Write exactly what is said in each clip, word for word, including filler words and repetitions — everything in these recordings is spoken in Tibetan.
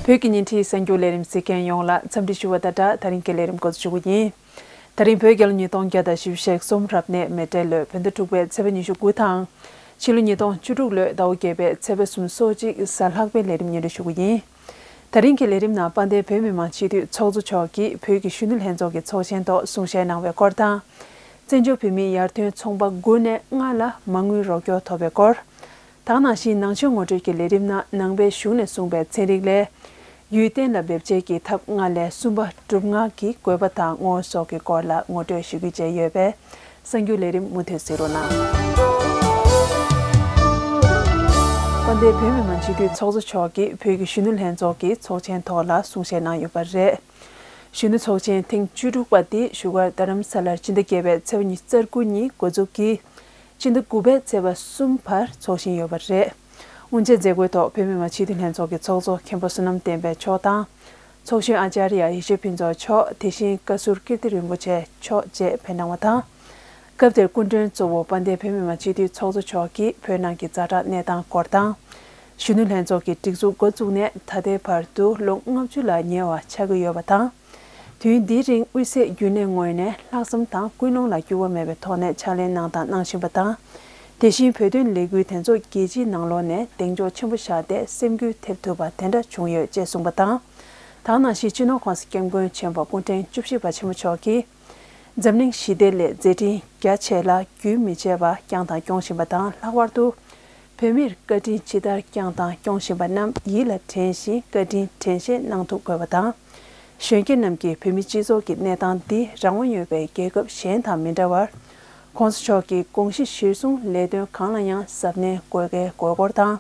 བོད་ཀྱི་ཉིན་ཁྲིད་གསར་འགྱུར་ལས་རིམ་གཟིགས་མཁན་ཡོངས་ལ་འཚམས་འདྲི་ཞུ་བ་དང་སྦྲགས། ད་རིང་གི་ལས་རིམ་འགོ་འཛུགས་ཞུ་རྒྱུ་ཡིན། ད་རིང་བོད་རྒྱལ་ལོ་ཉིས་སྟོང་བརྒྱ་དང་བཞི་བཅུ་ཞེ་གསུམ་རབ་གནས་མེ་སྤྲེལ་ལོའི་བོད་ཟླ་དྲུག་པའི་ཚེས་པ་ཉི་ཤུ་དགུ་དང་། ཕྱི་ལོ་ཉིས་སྟོང་བཅུ་དྲུག་ལོའི་ཟླ་བ་བརྒྱད་པའི་ཚེས་པ་སོ་གཅིག་གཟའ་ལྷག་པའི་ལས་རིམ་སྙན་སྒྲོན་ཞུ་རྒྱུ་ཡིན། ད་རིང་གི་ལས་རིམ་ནང་དཔལ་ལྡན་བོད་མི་མང་སྤྱི་འཐུས་ཚོགས་གཙོ་མཆོག་གིས་བོད་ཀྱི་གཞོན་ནུ་ལྷན་ཚོགས་ཀྱི་ཚོགས་ཆེན་ཐོག་གསུང་བཤད་གནང་བའི་སྐོར་དང་། བཙན་བྱོལ་བོད་མིའི་ཡར་ཐོན་ཚོང་པ་དགུ་ནས་ལྔ་ལ་མ་དངུལ་རོགས་སྐྱོར་ཐོབ་པའི་སྐོར། ད་ག་ནང་བཞིན་ནང་ཆོས་ངོ་སྤྲོད་ཀྱི་ལས་རིམ་ནང་ནང་པའི་གཞུང་ནས་གསུངས་པའི་ཚན་རིག་ལས། ཡུལ་གཏན་ལ་འབེབས་བྱེད་ཀྱི་ཐབས་ལྔ་ལས་གསུམ་པ་སྒྲུབ་ངག་གི་དགོས་པ་དང་ངོ་བོ་སོགས་ཀྱི་སྐོར་ལ་ངོ་སྤྲོད་ཞུ་རྒྱུ་བཅས་ཡོད་པས། གསར་འགྱུར་ལས་རིམ་མུ་མཐུད་གཟིགས་རོགས་གནང་། དཔལ་ལྡན་བོད་མི་མང་སྤྱི་འཐུས་ཚོགས་གཙོ་མཆོག་གིས་བོད་ཀྱི་གཞོན་ནུ་ལྷན་ཚོགས་ཀྱི་ཚོགས་ཆེན་ཐོག་ལ་གསུང་བཤད་གནང་ཡོད་པ་རེད། གཞོན་ནུ་ཚོགས་ཆེན་ཐེངས་བཅུ་དྲུག་པ་འདི་བཞུགས་སྒར་རྡ་རམ་ས་ལར་སྤྱི་ཟླ་བརྒྱད་པའི་ཚེས་པ་ཉི་ཤུ་རྩ་དགུ་ཉིན་འགོ་འཛུགས་ཀྱིས། སྤྱི་ཟླ་དགུ་པའི་ཚེས་པ་གསུམ་བར་འཚོགས་བཞིན་ཡོད་པ་རེད། དབུ་འབྱེད་མཛད་སྒོའི་ཐོག་བོད་མི་མང་སྤྱི་འཐུས་ལྷན་ཚོགས་ཀྱི་ཚོགས་གཙོ་མཁན་པོ་བསོད་ནམས་བསྟན་འཕེལ་མཆོག་དང་། ཚོགས་གཞོན་ཨ་ཙརྱ་ཡེ་ཤེས་ཕུན་ཚོགས་མཆོག་དེ་བཞིན་བཀའ་ཟུར་ཀིརྟི་རིན་པོ་ཆེ་མཆོག་བཅས་ཕེབས་གནང་བ་དང་། སྐབས་དེར་སྐུ་མགྲོན་གཙོ་བོ་དཔལ་ལྡན་བོད་མི་མང་སྤྱི་འཐུས་ཚོགས་གཙོ་མཆོག་གིས་བོད་ནང་གི་ཛ་དྲག་གནས་སྟངས་སྐོར་དང་། གཞོན་ནུ་ལྷན་ཚོགས་ཀྱི་སྒྲིག་འཛུགས་འགོ་བཙུགས་ནས་ད་ལྟའི་བར་དུ་ལོ་ལྔ་བཅུ་ལ་ཉེ་བ་ཆགས་ཀྱི་ཡོད་པ་དང་། དུས་འདིའི་རིང་དབུས་སའི་རྒྱུན་ལས་ངོས་ནས་ལྷག་བསམ་དང་ཀུན་སློང་ལ་འགྱུར་བ་མེད་པའི་ཐོག་ནས་ཕྱག་ལས་གནང་དང་གནང་བཞིན་པ་དང་། དེ་བཞིན་བོད་དོན་ལས་འགུལ་དེ་ཚོ་རྒྱལ་སྤྱིའི་ནང་ལོགས་ནས་གདེང་འཇོག་ཆེན་པོ་བཞག་སྟེ་སེམས་འགུལ་ཐེབས་ཐུབ་པ་དེ་འདྲ་བྱུང་ཡོད་ཅེས་གསུངས་པ་དང་། ད་ག་ནང་བཞིན་སྤྱི་ནོར་༸གོང་ས་༸སྐྱབས་མགོན་ཆེན་པོ་སྐུ་ཕྲེང་བཅུ་བཞི་པ་ཆེན་པོ་མཆོག་གིས། འཛམ་གླིང་ཞི་བདེ་ལས་མཛད་འཕྲིན་རྒྱ་ཆེ་ལ་རྒྱུན་མི་ཆད་པ་བསྐྱངས་དང་སྐྱོང་བཞིན་པ་དང་། ལྷག་པར་དུ། བོད་མིར་བཀའ་དྲིན་ཇི་ལྟར་བསྐྱངས་དང་སྐྱོང་བཞིན་པ་རྣམས་ཡིད་ལ་དྲན་བཞིན་བཀའ་དྲིན་དྲན་ཤེས་གནང་ཐུབ་དགོས་པ་དང་། གཞོན་སྐྱེས་རྣམས་ཀྱིས་བོད་མི་སྤྱི་ཚོགས་ཀྱི་གནས་སྟངས་འདི་རང་དབང་ཡོད་པའི་རྒྱལ་ཁབ་གཞན་དང་མི་འདྲ་བར། ༸གོང་ས་མཆོག་གི་དགོངས་གཞི་གཞིར་བཟུང་ལས་དོན་གང་ལ་ཡང་གཟབ་ནན་དགོས་གལ་དགོས་སྐོར་དང་།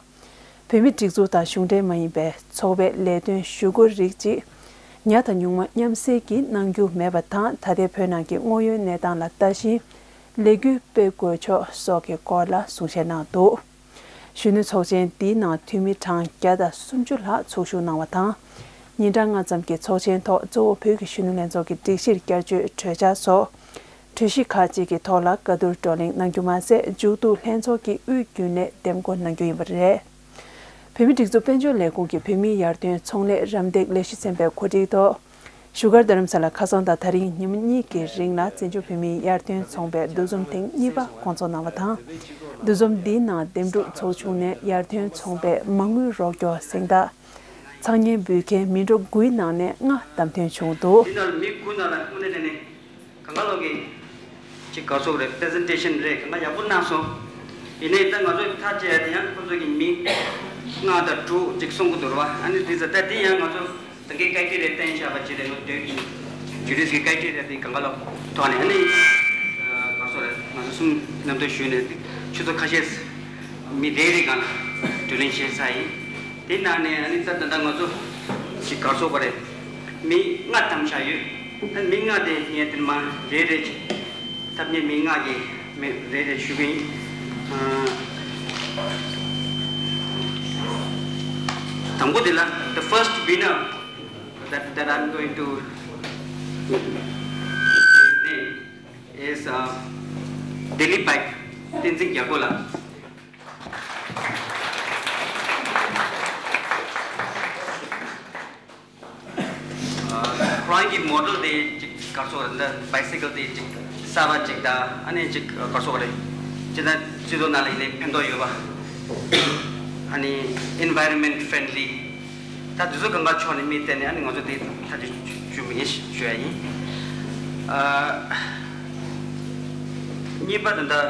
བོད་མིའི་སྒྲིག་འཛུགས་དང་གཞུང་འབྲེལ་མ་ཡིན་པའི་ཚོགས་པའི་ལས་དོན་ཞུ་སྒོ་རིགས་གཅིག་ཉག་དང་ཉུང་མ་མཉམ་བསྲེས་ཀྱིས་གནང་རྒྱུ་མེད་པ་དང་། ད་ལྟའི་བོད་ནང་གི་དངོས་ཡོད་གནས་སྟངས་ལ་ལྟ་བཞིན་ལས་འགུལ་སྤེལ་དགོས་ཕྱོགས་སོགས་ཀྱི་སྐོར་ལ་གསུང་བཤད་གནང་འདུག་གཞོན་ནུ་ཚོགས་ཆེན་འདིའི་ནང་འཐུས་མི་གྲངས་བརྒྱ་དང་སུམ་ཅུ་ལྷག་ཚོགས་ཞུགས་གནང་བ་དང་། ཉིན་གྲངས་ལྔ་ཙམ་གྱི་ཚོགས་ཆེན་ཐོག་གཙོ་བོ་བོད་ཀྱི་གཞོན་ནུ་ལྷན་ཚོགས་ཀྱི་སྒྲིག་གཞིར་བསྐྱར་བཅོས་གྲོས་འཆར་སོགས། གྲོས་གཞི་ཁག་ཅིག་གི་ཐོག་ལ་བཀའ་བསྡུར་བགྲོ་གླེང་གནང་རྒྱུ་མ་ཟད། མཇུག་ཏུ་ལྷན་ཚོགས་ཀྱི་དབུས་རྒྱུན་ལས་འདེམས་བསྐོ་གནང་རྒྱུ་ཡིན་པ་རེད། བོད་མིའི་སྒྲིག་འཛུགས་དཔལ་འབྱོར་ལས་ཁུངས་ཀྱི་བོད་མིའི་ཡར་ཐོན་ཚོང་ལས་རམ་འདེགས་ལས་གཞི་ཚན་པའི་གོ་སྒྲིག་ཐོག་བཞུགས་སྒར་རྡ་རམ་ས་ལ་ཁ་སང་དང་ད་རིང་ཉིན་མོ་གཉིས་ཀྱི་རིང་ལ་བཙན་བྱོལ་བོད་མིའི་ཡར་ཐོན་ཚོང་པའི་འདུ་འཛོམས་ཐེངས་གཉིས་པ་སྐོང་ཚོགས་གནང་བ་དང་། འདུ་འཛོམས་འདིའི་ནང་འདེམས་སྒྲུག་ཚོགས་ཆུང་ནས་ཡར་ཐོན་ཚོང་པའི་མ་དངུལ་རོགས་སྐྱོར་གཟེངས་རྟགས་ཚང་མཉམ་འབུལ་མཁན་མི་འགྲོ་དགུའི་ནང་ནས་ལྔ་བདམས་ཐོན་བྱུང་འདུག་འདི་ནང་མི་དགུ་ནང་ལ་དངོས་གནས་དྲང་གནས་གང་ག་ལོག་གི་ཅིག་ག་ཚོད་རེད། པེ་རེ་སེན་ཊེ་ཤན་རེད། གང་ག་ཡག་པོ་གནང་སོང་། ཡིན་ནའི་ད་ང་ཚོ་ཐག་བཅད་ཡ་དེ་ཡང་ཁོ་ཚོ་གི་མི་ལྔ་དང་དྲུག་ཅིག་གསུང་གི་འདུག་རེད་བ། ཨ་ནི་དེ་ཚོ་ད་དེ་ཡང་ང་ཚོ་ད་གིན་ཀའི་ཊི་རི་ཡ་བཏོན་བཞག་པ་ཅིག་རེད། ང་ཚོ་ཌིའུ་ཊི་ཇུ་རིས་ཀྱི་ཀའི་ཊི་རི་ཡ་དེ་གང་ག་ལོག་ཐོག་ནས་ཨ་ནི་ག་ཚོད་རེད། ང་ཚོ་གསུམ་མཉམ་དུ་ཞུས་ནས་ཆུ་ཚོད་ཁ་ཤས་མི་རེ་རེ་གང་ལ་བགྲོ་གླེང་བྱས་ཚར་ཡིན། དེ་ནང་ནས་ཨ་ནི་ད་ད་ལྟ་ང་ཚོ་ཅིག་ག་ཚོད་པ་རེད། མི་ལྔ་བདམས་བཞག་ཡོད། ཨ་ནི་མི་ལྔ་དེ་ངས་དེ་མ་རེ་རེ་ཅིག་ཐབས་མཁས་མི་ལྔ་གི་མི་རེ་རེ་ཞུ་གི་ཡིན། ཨ་དང་པོ་དེ་ལ། The first winner that, that I'm going to name is, uh, Delhi Bike, Tenzin Gyalpo ལགས། ཁོ་རང་གི་མོ་ཌེལ་དེ་ཅིག་ག་ཚོད་རེད། འདི་བྷའི་སི་ཀལ་དེ་ཅིག་གསར་པ་ཅིག་དང་། ཨ་ནི་ཅིག་ག་ཚོད་རེད། ཅི་ད་སྤྱི་ཚོགས་ནང་ལ་ཡིན་ནའི་ཕན་ཐོགས་ཡོད་པ། ཨ་ནི་ཨེན་ཝའི་རོན་མེན་ཊི་ཕྲེན་ལི། ད་དེ་ཚོ་གང་ག་ཕྱོགས་ནས་མི་བསྟེན་ནས། ཨ་ནི་ང་ཚོ་དེ་ཐག་གཅོད་ཞུ་མི་ཡིན་ཞུ་ཡ་ཡིན། ཨ་གཉིས་པ་དེ་འདྲ།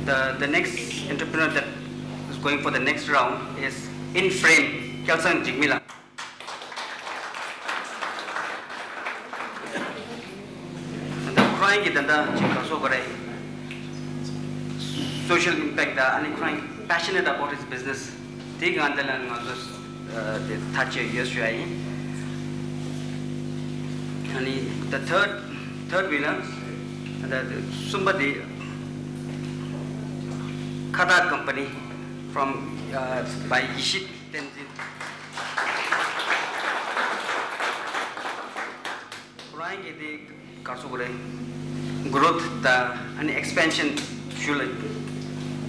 The, the next entrepreneur that is going for the next round is In Frame, སྐལ་བཟང་འཇིགས་མེད་ལགས། ད་ཁོ་རང་གིས་ད་ལྟ་ཅིག་ག་ཚོད་པ་རེད། Social impact དང་། ཨ་ནི་ཁོ་རང་གིས་passionate about his business དེ་གང་དེ་ལ་ང་ཚོ་དེ་ཐག་བཅད་ཡོད་ཞུ་ཡ་ཡིན། ཨ་ནི་the third, third winner, the གསུམ་པ་དེ་Khatar company from, uh, by Yishit Tenzin. ཁོ་རང་གིས་དེ་ག་ཚོད་རེད། གྷི་རོ་ཐི་དང་ཨ་ནི་ཨེག་སི་པེན་ཤན་ཞུ་ལ་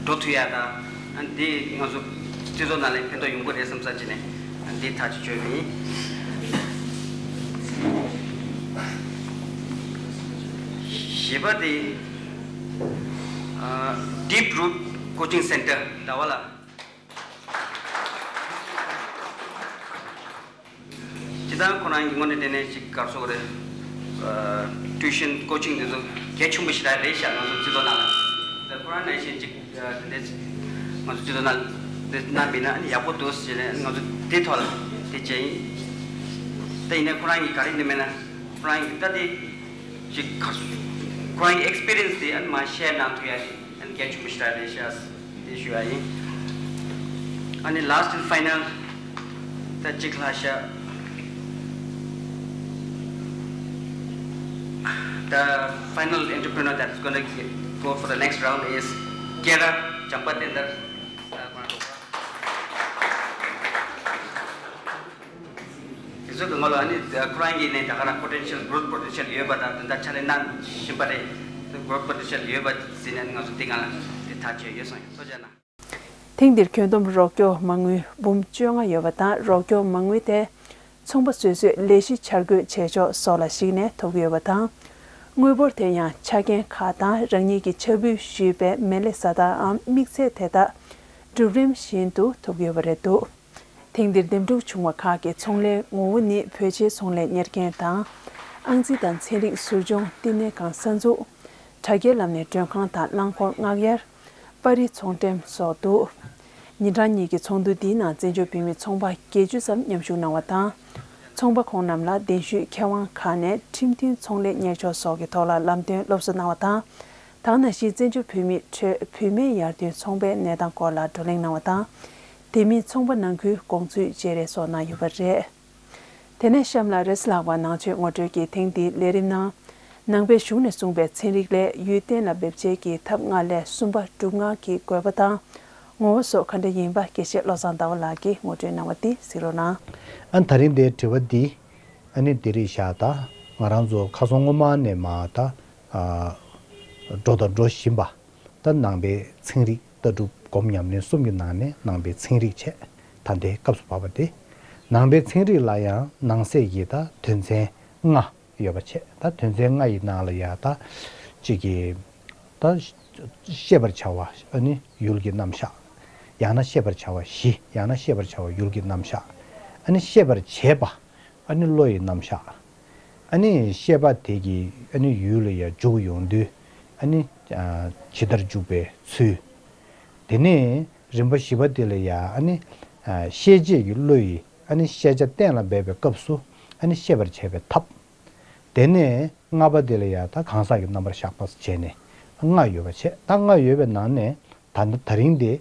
འགྲོ་ཐུབ་ཡ་དང་། ཨ་ནི་དེ་ང་ཚོ་སྤྱི་ཚོགས་ནང་ལ་ཕན་ཐོགས་ཡོང་གི་རེད་བསམ་ས་ཅིག་ནས། ཨ་ འདི་ཐག་གཅོད་བྱས་པ་ཡིན། བཞི་པ་དེ། ཨ། Deep Root Coaching Center ཟླ་བ་ལགས། སྤྱིར་བཏང་ཁོ་རང་གི་ངོས་ནས་བལྟས་ན་ཅིག་ག་རེ་ཟེར་དགོས་རེད། ཨ། ཊིའུ་ཤན་ཀོ་ཆིང་དེ་ཚོ་གལ་ཆེན་པོ་ཞེ་དྲག་རེད་ཤག་ང་ཚོ་སྤྱི་ཚོགས་ནང་ལ། ད་ཁོ་རང་ནང་བཞིན་ཅིག་ཨ། དེ་འདྲ་ང་ཚོ་སྤྱི་ཚོགས་ནང་དེ་གནང་བ་ཡིན་ན་ཨ་ནི་ཡག་པོ་འདུག་ཟེར་ནས་ང་ཚོ་དེ་ཐོག་ལ་དེ་བྱས་ཡིན། ད་ཡིན་ན་ཁོ་རང་གིས་ག་རེ་ཡིན་ནི་མེད་ན་ཁོ་རང་གིས་ད་དེ་ཅིག་ག་རེ་ཟེར་དགོས་རེད། ཁོ་རང་གི་ཨེག་སི་པི་རི་ཡན་སི་དེ་ཨ་ནི་མར་ཤེར་གནང་ཐུབ་ཡ་དེ་ཨ་ནི་གལ་ཆེན་པོ་ཞེ་དྲག་རེད་ཤག་དེ་ཞུ་ཡ་ཡིན། ཨ་ནི་last and final ད་གཅིག་ལྷག་ཤག The final entrepreneur that is going to go for the next round is སྐྱེ་ར་བྱམས་པ་བསྟན་དར། དེ་ཚོ་གི་ངོ་ལ་ཨ་ནི་ཁོ་རང་གིས་ནི་ད་ག་རང་པོ་ཊེན་ཤལ་གྷོ་རོ་ཐི་པོ་ཊེན་ཤལ་ཡོད་པ་དང་དེ་འདྲ་ཕྱག་ལས་གནང་བཞིན་པ་རེད། གྷོ་རོ་ཐི་པོ་ཊེན་ཤལ་ཡོད་པ་ཟེར་ནས་ང་ཚོ་འདི་སྒང་ལ་དེ་ཐག་བཅད་ཡོད་སོང་ཡང་ཐུགས་རྗེ་གནང་། ཐེངས་འདིར་གྱོད་སྡོམ་རོགས་སྐྱོར་མ་དངུལ་འབུམ་བཅོ་ལྔ་ཡོད་པ་དང་རོགས་སྐྱོར་མ་དངུལ་དེ་ཚོང་པ་སོ་སོས་ལས་གཞི་འཆར་འགོད་བྱེད་ཕྱོགས་སོགས་ལ་གཞིགས་ནས་ཐོབ་ཀྱི་ཡོད་པ་དང་། དངུལ་འབོར་དེ་ཡང་ཆ་རྐྱེན་ཁག་དང་རང་ཉིད་ཀྱིས་ཆ་འབུལ་ཞུས་པའི་མེ་ལེ་བཟའ་ཟླའམ་དམིགས་ཚད་དེ་དག་གྲུབ་རིམ་བཞིན་དུ་ཐོབ་ཀྱི་ཡོད་པ་རེད་འདུག་ཐེངས་འདིར་འདེམས་སྒྲུག་བྱུང་བ་ཁག་གི་ཚོང་ལས་ངོ་བོ་ནི་བོད་ཆས་ཚོང་ལས་གཉེར་མཁན་དང་། ཨང་རྩིས་དང་ཚན་རིག་ཟུར་སྦྱོང་བསྟི་གནས་ཁང་གསར་འཛུགས། དྲ་རྒྱའི་ལམ་ནས་མགྲོན་ཁང་དང་རླངས་འཁོར་མངགས་གཡར། པར་རིས་ཚོང་འགྲེམས་སོགས་འདུག་ཉིན་གྲངས་གཉིས་ཀྱི་ཚོགས་འདུ་འདིའི་ནང་བཙན་བྱོལ་བོད་མི་ཚོང་པ་བརྒྱད་ཅུ་ཙམ་མཉམ་ཞུགས་གནང་བ་དང་། ཚོང་པ་ཁོང་རྣམས་ལ་གདན་ཞུས་མཁས་དབང་ཁག་ནས་ཁྲིམས་མཐུན་ཚོང་ལས་གཉེར་ཕྱོགས་སོགས་ཀྱི་ཐོག་ལ་ལམ་སྟོན་སློབ་གསོ་གནང་བ་དང་། ད་ག་ནང་བཞིན་བཙན་བྱོལ་བོད་མིའི་ཁྲོད་བུད་མེད་ཡར་ཐོན་ཚོང་པའི་གནས་སྟངས་སྐོར་ལ་བགྲོ་གླེང་གནང་བ་དང་། དེ་མིན་ཚོང་པ་ནང་ཁུལ་དགོངས་ཚུལ་བརྗེ་རེས་སོགས་གནང་ཡོད་པ་རེད། དེ་ནས་གཤམ་ལ་རེས་ལྷག་པ་ནང་ཆོས་ངོ་སྤྲོད་ཀྱི་ཐེངས་འདིའི་ལས་རིམ་ནང་། ནང་པའི་གཞུང་ནས་གསུངས་པའི་ཚན་རིག་ལས་ཡུལ་གཏན་ལ་འབེབས་བྱེད་ཀྱི་ཐབས་ལྔ་ལས་གསུམ་པ་སྒྲུབ་སྔགས་ཀྱི་དགོས་པ་དང་། ངོ་བོ་སོགས་ག་འདྲ་ཡིན་པ་དགེ་བཤེས་བློ་བཟང་ཟླ་བ་ལགས་ཀྱིས་ངོ་སྤྲོད་གནང་བ་འདི་གཟིགས་རོགས་གནང་། ཨ་ད་རིང་འདིའི་དྲི་བ་འདི་ཨ་ནི་འདི་རེད་ཤག་ད་ང་རང་ཚོ་ཁ་སང་སྔོན་མ་ནས་མར་ད་ཨ་འགྲོ་དང་འགྲོ་བཞིན་པ། ད་ནང་པའི་ཚན་རིག་ལྟ་གྲུབ་སྒོམ་ཉམས་ལེན་གསུམ་གྱི་ནང་ནས་ནང་པའི་ཚན་རིག་བྱས། ད་ལྟའི་སྐབས་སུ་བབས་པ་དེ། ནང་པའི་ཚན་རིག་ལ་ཡང་ནང་གསེས་ཀྱི་ད་དོན་ཚན་ལྔ་ཡོད་པ་བྱས། ད་དོན་ཚན་ལྔ་ཡི་ནང་ལ་ཡང་ད་གཅིག་གི་ད་ཤེས་པར་བྱ་བ་ཨ་ནི་ཡུལ་གྱི་རྣམ་གཞག་ཡང་ན་ཤེས་པར་བྱ་བ་གཞི། ཡང་ན་ཤེས་པར་བྱ་བ་ཡུལ་གྱི་རྣམ་གཞག་ཨ་ནི་ཤེས་པར་བྱེད་པ། ཨ་ནི་བློ་ཡི་རྣམ་གཞག་ཨ་ནི་ཤེས་པ་དེ་གི་ཨ་ནི་ཡུལ་ལ་ཡང་འཇུག་ཡོང་དུས་ཨ་ནི་ཇི་ལྟར་འཇུག་པའི་ཚུལ། དེ་ནས་རིམ་པ་བཞི་པ་དེ་ལ་ཡང་ཨ་ནི་ཤེས་བྱེད་ཀྱི་བློ་ཡིས་ཨ་ནི་ཤེས་བྱ་གཏན་ལ་འབེབས་པའི་སྐབས་སུ་ཨ་ནི་ཤེས་པར་བྱེད་པའི་ཐབས། དེ་ནས་ལྔ་པ་དེ་ལ་ཡང་ད་གང་ཟག་གི་རྣམ་པར་བཞག་པ་བྱས་ནས་ལྔ་ཡོད་པ་བྱས། ད་ལྔ་ཡོད་པའི་ནང་ནས་ད་ད་རིང་དེ།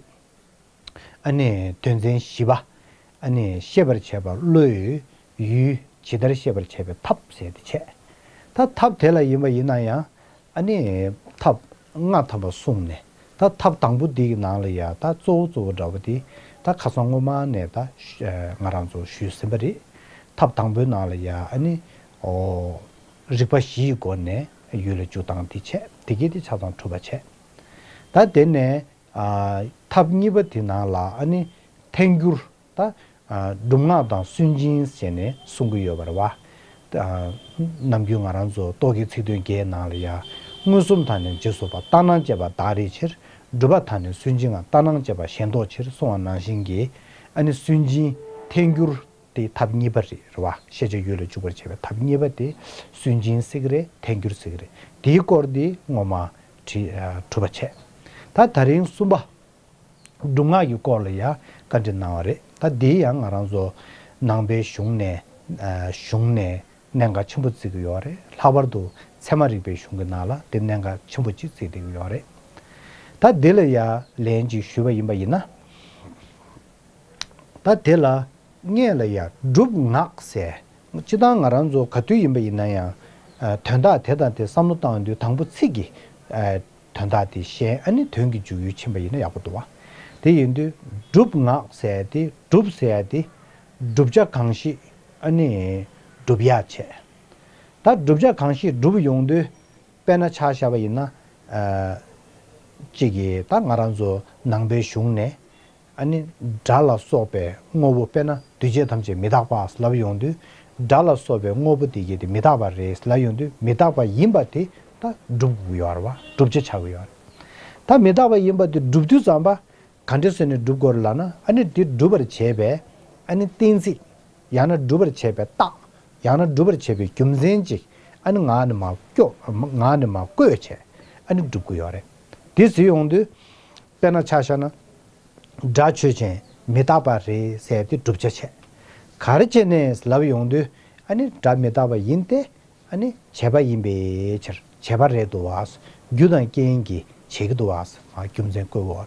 ཨ་ནི་དོན་ཚན་བཞི་པ། ཨ་ནི་ཤེས་པར་བྱེད་པ་བློའི་ཡུལ་ཇི་ལྟར་ཤེས་པར་བྱེད་པའི་ཐབས་ཟེར་ཏེ་བྱས། ད་ཐབས་དེ་ལ་ཡིན་པ་ཡིན་ན་ཡང་ཨ་ནི་ཐབས་ལྔ་ཐམ་པ་གསུངས་ནས། ད་ཐབས་དང་པོ་འདི་གི་ནང་ལ་ཡང་ད་གཙོ་བོ་གཙོ་བོ་འདྲ་བོ་འདི་ད་ཁ་སང་སྔོན་མ་ནས་ད་ང་རང་ཚོ་ཞུས་ཟིན་པ་རེད། ཐབས་དང་པོའི་ནང་ལ་ཡང་ཨ་ནི་ཨོ་རིགས་པ་བཞིའི་སྒོ་ནས་ཡུལ་ལ་འཇུག་སྟངས་འདི་བྱས། དེ་གས་དེ་ཆ་ཚང་གྲུབ་པ་བྱས། ད་དེ་ནས་ཨ་ཐབས་གཉིས་པ་དེ་ནང་ལ་ཨ་ནི་ཐལ་འགྱུར་ད་ཨ་སྒྲུབ་སྔགས་དང་སུན་འབྱིན་ཟེར་ནས་གསུང་གི་ཡོད་པ་རེད་བ། ཨ་ནམ་རྒྱུན་ང་རང་ཚོ་རྟོག་གེའི་ཚིག་དོན་བརྒྱད་ནང་ལ་ཡང་མངོན་སུམ་དག་ནི་རྗེས་སུ་དཔག་ལྟར་སྣང་བསྐྱེད་པ་བདག་རེད་ཕྱིར། སྒྲུབ་པ་དག་ནི་སུན་འབྱིན་ངང་ལྟར་སྣང་བསྐྱེད་པ་གཞན་ལྡོག་ཕྱིར་གསུང་བ་ནང་བཞིན་གྱི་ཨ་ནི་སུན་འབྱིན་ཐལ་འགྱུར་དེ་ཐབས་གཉིས་པ་རེད་རེད་བ། ཤེས་བྱ་ཡུལ་ལ་འཇུག་པར་བྱེད་པའི་ཐབས་གཉིས་པ་དེ་སུན་འབྱིན་ཟེར་གི་རེད། ཐལ་འགྱུར་ཟེར་གི་རེད། དེའི་སྐོར་དེ་ངོ་མ་དྲི་ཨ་གྲུབ་པ་བྱས། ད་ད་རིང་གསུམ་པ། སྒྲུབ་སྔགས་ཀྱི་སྐོར་ལ་ཡང་བཀའ་འདྲི་གནང་བ་རེད། ད་འདི་ཡང་ང་རང་ཚོ་ནང་པའི་གཞུང་ནས་ཨ་གཞུང་ནས་གནད་འགག་ཆེན་པོ་བརྩི་གི་ཡོད་རེད། ལྷག་པར་དུ་ཚད་མ་རིག་པའི་གཞུང་གི་ནང་ལ་དེ་གནད་འགག་ཆེན་པོ་གཅིག་བརྩི་བསྡད་ཀྱི་ཡོད་རེད། ད་འདི་ལ་ཡང་ལན་ཅིག་ཞུས་པ་ཡིན་པ་ཡིན་ན། ད་དེ་ལ་སྔོན་ལ་ཡང་སྒྲུབ་སྔགས་ཟེར། སྤྱིར་བཏང་ང་རང་ཚོ་ག་དུས་ཡིན་པ་ཡིན་ན་ཡང་ཨ་དོན་དག་དེ་དང་དེ་བསམ་བློ་བཏང་དུས་དང་པོ་ཚིག་གི་ཨ་དོན་དག་དེ་ཤེས། ཨ་ནི་དོན་གྱི་འཇུག་ཡུལ་ཕྱིན་པ་ཡིན་ན་ཡག་པོ་འདུག་བ། དེ་ཡིན་དུས་སྒྲུབ་སྔགས་ཟེར་ཡ་དེ་སྒྲུབ་ཟེར་ཡ་དེ་བསྒྲུབ་བྱ་གང་ཞིག་ཨ་ནི་སྒྲུབ་ཡ་བྱས། ད་བསྒྲུབ་བྱ་གང་ཞིག་སྒྲུབ་ཡོང་དུས་དཔེར་ན་ཆ་བཞག་པ་ཡིན་ན་ཨ་གཅིག་གིས་ད་ང་རང་ཚོ་ནང་པའི་གཞུང་ནས། ཨ་ནི་སྒྲ་ལ་སོགས་པའི་དངོས་པོ། དཔེར་ན་འདུས་བྱས་ཐམས་ཅད་མི་རྟག་པ་ལབ་ཡོང་དུས། སྒྲ་ལ་སོགས་པའི་དངོས་པོ་དེ་གྱད་དེ་མི་རྟག་པ་རེད་ལབ་ཡོང་དུས། མི་རྟག་པ་ཡིན་པ་དེ་ད་སྒྲུབ་དགོས་ཀྱི་ཡོད་རེད་བ། བསྒྲུབ་བྱ་ཆགས་ཀྱི་ཡོད་རེད། ད་མི་རྟག་པ་ཡིན་པ་དེ་སྒྲུབ་དུས་ཙམ་པ། ག་འདྲ་བྱས་ནས་སྒྲུབ་དགོས་རེད་ལབ་ན། ཨ་ནི་དེ་སྒྲུབ་པར་བྱེད་པའི་ཨ་ནི་གཏན་ཚིགས། ཡང་ན་སྒྲུབ་པར་བྱེད་པའི་རྟགས། ཡང་ན་སྒྲུབ་པར་བྱེད་པའི་རྒྱུ་མཚན་ཅིག་ཨ་ནི་ངག་ནས་མར་སྐྱོ། ངག་ནས་མར་བཀོད་བྱས་ཨ་ནི་སྒྲུབ་ཀྱི་ཡོད་རེད། དེ་ཟེར་ཡོང་དུས། དཔེར་ན་ཆ་བཞག་ན། སྒྲ་ཆོས་ཅན། མི་རྟག་པ་རེད་ཟེར་དེ་བསྒྲུབ་བྱ་བྱས། ག་རེ་བྱས་ནས་ལབ་ཡོང་དུས། ཨ་ནི་སྒྲ་མི་རྟག་པ་ཡིན་ཏེ། ཨ་ནི་བྱས་པ་ཡིན་པའི་ཕྱིར། བྱས་པ་རེད་འདུག་བ། རྒྱུ་དང་རྐྱེན་གྱིས་བྱེད་ཀྱི་འདུག་བ། རྒྱུ་མཚན་བཀོད་པ།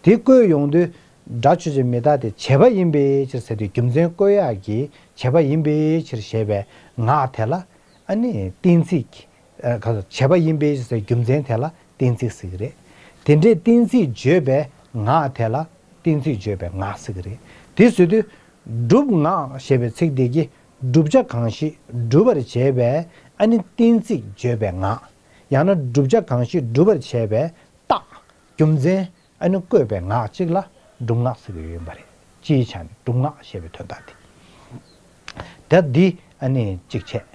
དེ་བཀོད་ཡོང་དུས། སྒྲ་ཆོས་ཅན། མི་རྟག་སྟེ། བྱས་པ་ཡིན་པའི་ཕྱིར་ཟེར་དུས་རྒྱུ་མཚན་བཀོད་ཡག་གི། བྱས་པ་ཡིན་པའི་ཕྱིར་ཞེས་པའི་ངག་དེ་ལ་ཨ་ནི་གཏན་ཚིགས། ཨ། ག་ཚོད། བྱས་པ་ཡིན་པའི་ཕྱིར་ཟེར་རྒྱུ་མཚན་དེ་ལ་གཏན་ཚིགས་ཟེར་གྱི་རེད། དེ་འདྲའི་གཏན་ཚིགས་བརྗོད་པའི་ངག་དེ་ལ། གཏན་ཚིགས་བརྗོད་པའི་ངག་ཟེར་གྱི་རེད། དེ་ཟེར་དུས། སྒྲུབ་ངག་ཞེས་པའི་ཚིག་དེ་གིས་བསྒྲུབ་བྱ་གང་ཞིག་སྒྲུབ་པར་བྱེད་པའི་ཨ་ནི་གཏན་ཚིགས་བརྗོད་པའི་ངག། ཡང་ན་བསྒྲུབ་བྱ་གང་ཞིག་སྒྲུབ་པར་བྱེད་པའི་རྟགས། རྒྱུ་མཚན། ཨ་ནི་བཀོད་པའི་ངག་ཅིག་ལ་སྒྲུབ་ངག་ཟེར་གྱི་ཡོད་པ་རེད། སྤྱིའི་ཆ་ནས་སྒྲུབ་ངག་ཞེས་པའི་དོན་དག་དེ། ད་འདི་ཨ་ནི་གཅིག་བྱས།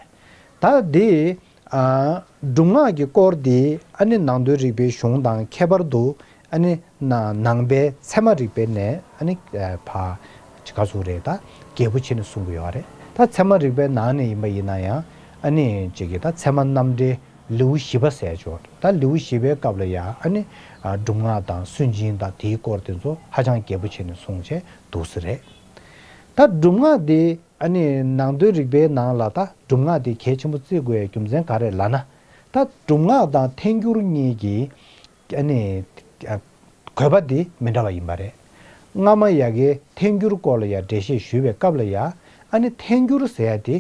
ད་འདི། ཨ། སྒྲུབ་ངག་གི་སྐོར་འདི་ཨ་ནི་ནང་དོན་རིག་པའི་གཞུང་དང་ཁྱད་པར་དུ། ཨ་ནི་ན། ནང་པའི་ཚད་མ་རིག་པའི་ནས། ཨ་ནི་ཕར་ཅིག་ག་ཚོད་རེད། ད་རྒྱས་པོ་བྱས་ནས་གསུང་གི་ཡོད་རེད། ད་ཚད་མ་རིག་པའི་ནང་ནས་ཡིན་པ་ཡིན་ན་ཡང་། ཨ་ནི་ཅིག་གི་ད་ཚད་མ་རྣམ་འགྲེལ་ལེའུ་བཞི་པ་ཟེར་ཅིག་ཡོད་རེད། ད་ལེའུ་བཞི་པའི་སྐབས་ལ་ཡང་། ཨ་ནི་སྒྲུབ་ངག་དང་སུན་འབྱིན་དང་དེའི་སྐོར་དེ་ཚོ་ཧ་ཅང་རྒྱས་པོ་བྱས་ནས་གསུངས་བྱས་འདུག་སེ་རེད། ད་སྒྲུབ་ངག་འདི་ཨ་ནི་ནང་དོན་རིག་པའི་ནང་ལ། ད་སྒྲུབ་ངག་འདི་གལ་ཆེན་པོ་བརྩི་དགོས་ཡའི་རྒྱུ་མཚན་ག་རེ་ལབ་ན། ད་སྒྲུབ་ངག་དང་ཐལ་འགྱུར་གཉིས་ཀྱི་ཨ་ནི་ཨ་དགོས་པ་འདི་མི་འདྲ་བ་ཡིན་པ་རེད། སྔ་མ་ཡ་གིའི་ཐལ་འགྱུར་སྐོར་ལ་ཡ་འགྲེལ་བཤད་ཞུས་པའི་སྐབས་ལ་ཡ། ཨ་ནི་ཐལ་འགྱུར་ཟེར་ཡ་དེ་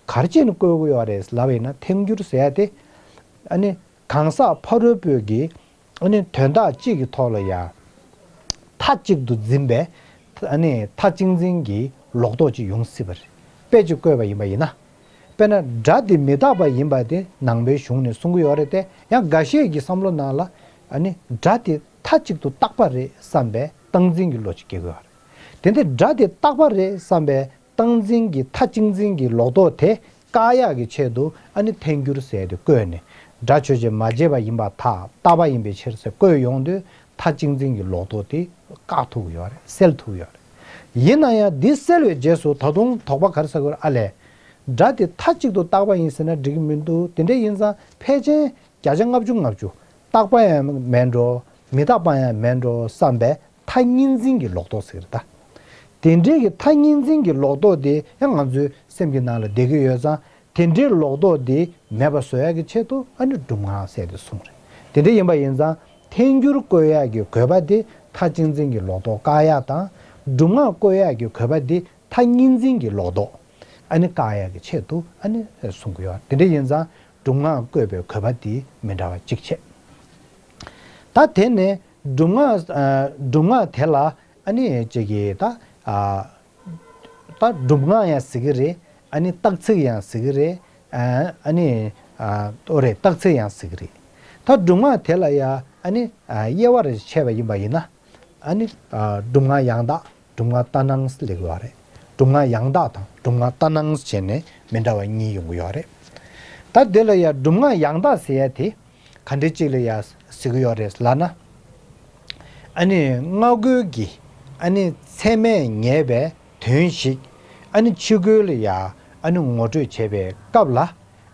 ག་རེ་བྱས་ནས་བཀོད་དགོས་ཡོད་རེད་ལབ་པ་ཡིན་ན། ཐལ་འགྱུར་ཟེར་ཡ་དེ་ཨ་ནི་གང་ཟག་ཕ་རོལ་པོས་ཀྱིས་ཨ་ནི་དོན་དག་གཅིག་གི་ཐོག་ལ་ཡ་མཐའ་གཅིག་ཏུ་འཛིན་པའི། ཨ་ནི་མཐའ་གཅིག་འཛིན་གྱི་ལོག་རྟོག་ཅིག་ཡོང་སྲིད་པ་རེད། དཔེ་ཅིག་བཀོད་པ་ཡིན་པ་ཡིན་ན། དཔེར་ན་སྒྲ་དེ་མི་རྟག་པ་ཡིན་པ་དེ་ནང་པའི་གཞུང་ནས་གསུང་གི་ཡོད་རེད་དེ། ཡང་འགའ་ཤས་ཀྱི་བསམ་བློ་ནང་ལ་ཨ་ནི་སྒྲ་དེ་མཐའ་གཅིག་ཏུ་རྟག་པ་རེད་བསམ་པའི་སྟངས་འཛིན་གྱི་བློ་ཅིག་སྐྱེ་གི་ཡོད་རེད། དེ་འདྲའི་སྒྲ་དེ་རྟག་པ་རེད་བསམ་པའི་སྟངས་འཛིན་གྱི། མཐའ་གཅིག་འཛིན་གྱི་ལོག་རྟོག་དེ་བཀག་ཡག་གི་ཆེད་དུ། ཨ་ནི་ཐལ་འགྱུར་ཟེར་དེ་བཀོད་ནས། སྒྲ་ཆོས་ཅན་མ་བྱས་པ་ཡིན་པར་ཐལ། རྟག་པ་ཡིན་པའི་ཕྱིར་ཟེར་བཀོད་ཡོང་དུས། མཐའ་གཅིག་འཛིན་གྱི་ལོག་རྟོག་དེ་བཀག་ཐུབ་ཀྱི་ཡོད་རེད། སེལ་ཐུབ་ཀྱི་ཡོད་རེད། ཡིན་ན་ཡང་འདི་སེལ་བའི་རྗེས་སུ་ད་དུང་དོགས་པ་ག་རེ་ཟ་དགོས་རེད། ཨ་ལས། སྒྲ་དེ་མཐའ་གཅིག་ཏུ་རྟག་པ་ཡིན་ཟེར་ན་འགྲིག་གི་མི་འདུག་དེ་འདྲ་ཡིན་ཙང་ཕལ་ཆེར་བརྒྱ་ཆ་ལྔ་བཅུ་ང་བཅུ་རྟག་པ་ཡང་མེད་འགྲོ། མི་རྟག་པ་ཡང་མེད་འགྲོ་བསམ་པའི་མཐའ་གཉིས་འཛིན་གྱི་ལོག་རྟོག་ཟེར་གྱི་རེད་ད། དེ་འདྲའི་གི་མཐའ་གཉིས་འཛིན་གྱི་ལོག་རྟོག་དེ་ཡང་ང་ཚོའི་སེམས་ཀྱི་ནང་ལ་བསྡད་ཀྱི་ཡོད་ཙང་། དེ་འདྲའི་ལོག་རྟོག་དེ་མེད་པ་བཟོ་ཡག་གི་ཆེད་དུ། ཨ་ནི་སྒྲུབ་ངག་ཟེར་དེ་གསུངས་རེད། དེ་འདྲ་ཡིན་པ་ཡིན་ཙང་ཐལ་འགྱུར་བཀོད་ཡག་གི་དགོས་པ་དེ་མཐའ་གཅིག་འཛིན་གྱི་ལོག་རྟོག་བཀག་ཡག་དང་། སྒྲུབ་ངག་བཀོད་ཡག་གི་དགོས་པ་དེ་མཐའ་གཉིས་འཛིན་གྱི་ལོག་རྟོག་ཨ་ནི་བཀག་ཡག་གི་ཆེད་དུ་ཨ་ནི་གསུང་གི་ཡོད། དེ་འདྲ་ཡིན་ཙང་སྒྲུབ་ངག་བཀོད་པའི་དགོས་པ་དེ་མི་འདྲ་བ་གཅིག་བྱས། ད་དེ་ནས་སྒྲུབ་ངག་ཨ། སྒྲུབ་ངག་དེ་ལ་ཨ་ནི་ཅིག་གིས་ད། ཨ། ད་སྒྲུབ་ངག་ཡང་ཟེར་གྱི་རེད། ཨ་ནི་རྟགས་ཚིག་ཡང་ཟེར་གྱི་རེད། ཨ། ཨ་ནི། ཨ། ཨོ་རེད། རྟགས་ཚིག་ཡང་ཟེར་གྱི་རེད། ད་སྒྲུབ་ངག་དེ་ལ་ཡང་ཨ་ནི། ཨ། དབྱེ་བར་ཕྱེ་བ་ཡིན་པ་ཡིན་ན། ཨ་ནི། ཨ། སྒྲུབ་ངག་ཡང་དག་སྒྲུབ་ངག་ལྟར་སྣང་ལབ་ཀྱི་ཡོད་རེད། སྒྲུབ་ངག་ཡང་དག་དང་སྒྲུབ་ངག་ལྟར་སྣང་བྱས་ནས་མི་འདྲ་བ་གཉིས་ཡོང་གི་ཡོད་རེད། ད་དེ་ལ་ཡང་སྒྲུབ་ངག་ཡང་དག་ཟེར་ཡ་དེ་ག་འདྲ་ཅིག་ལ་ཡང་ཟེར་གྱི་ཡོད་རེད་ལབ་ན། ཨ་ནི་སྔ་རྒོལ་གྱི་ཨ་ནི་ཚད་མས་ངེས་པའི་དོན་ཞིག་ཨ་ནི་ཕྱི་རྒོལ་ལ་ཡང་ཨ་ནི་ངོ་སྤྲོད་བྱེད་པའི་སྐབས་ལ།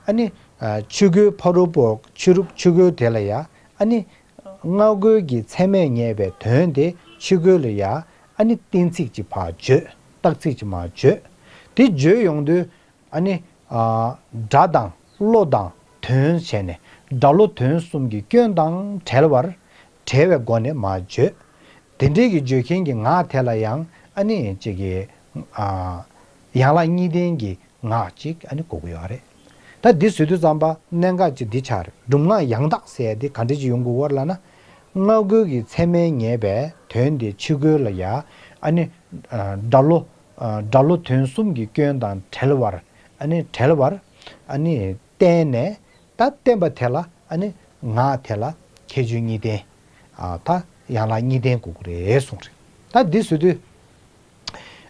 ཨ་ནི་ཕྱི་རྒོལ་ཕ་རོལ་པོ་ཕྱི་རུ་ཕྱི་རྒོལ་དེ་ལ་ཡང་ཨ་ནི། སྔ་རྒོལ་གྱི་ཚད་མས་ངེས་པའི་དོན་དེ་ཕྱི་རྒོལ་ལ་ཡང་ཨ་ནི་གཏན་ཚིགས་ཀྱིས་ཕར་བརྗོད། རྟགས་ཚིགས་ཀྱིས་མར་བརྗོད། དེ་བརྗོད་ཡོང་དུས་ཨ་ནི། ཨ། སྒྲ་དང་བློ་དང་དོན་བྱས་ནས། སྒྲ་བློ་དོན་གསུམ་གྱི་སྐྱོན་དང་བྲལ་བར། བྲལ་བའི་སྒོ་ནས་མར་བརྗོད། དེ་འདྲའི་གི་བརྗོད་མཁན་གྱི་ངག་དེ་ལ་ཡང་ཨ་ནི་ཅིག་གི། ཨ། ཡན་ལག་གཉིས་ལྡན་གྱི་ངག་ཅིག་ཨ་ནི་དགོས་ཀྱི་ཡོད་རེད། ད་འདི་བཟོ་དུས་ཙམ་པ་གནད་འགག་ཅིག་འདི་ཆགས་རེད། སྒྲུབ་ངག་ཡང་དག་ཟེར་ཡ་འདི་ག་འདྲ་ཅིག་ཡོང་དགོས་ཀྱི་ཡོད་རེད་ལབ་ན། སྔ་རྒོལ་གྱི་ཚད་མས་ངེས་པའི་དོན་དེ་ཕྱི་རྒོལ་ལ་ཡ། ཨ་ནི། ཨ། སྒྲ་བློ། ཨ། སྒྲ་བློ་དོན་གསུམ་གྱི་སྐྱོན་དང་བྲལ་བར། ཨ་ནི་བྲལ་བར། ཨ་ནི་བསྟན་ནས། ད་བསྟན་པ་དེ་ལ་ཨ་ནི་ངག་དེ་ལ་ཁྱད་ཆོས་གཉིས་ལྡན། ཨ། ད་ཡན་ལག་གཉིས་ལྡན་དགོས་ཀྱི་རེད་གསུངས་རེད། ད་འདི་ཟེར་དུས།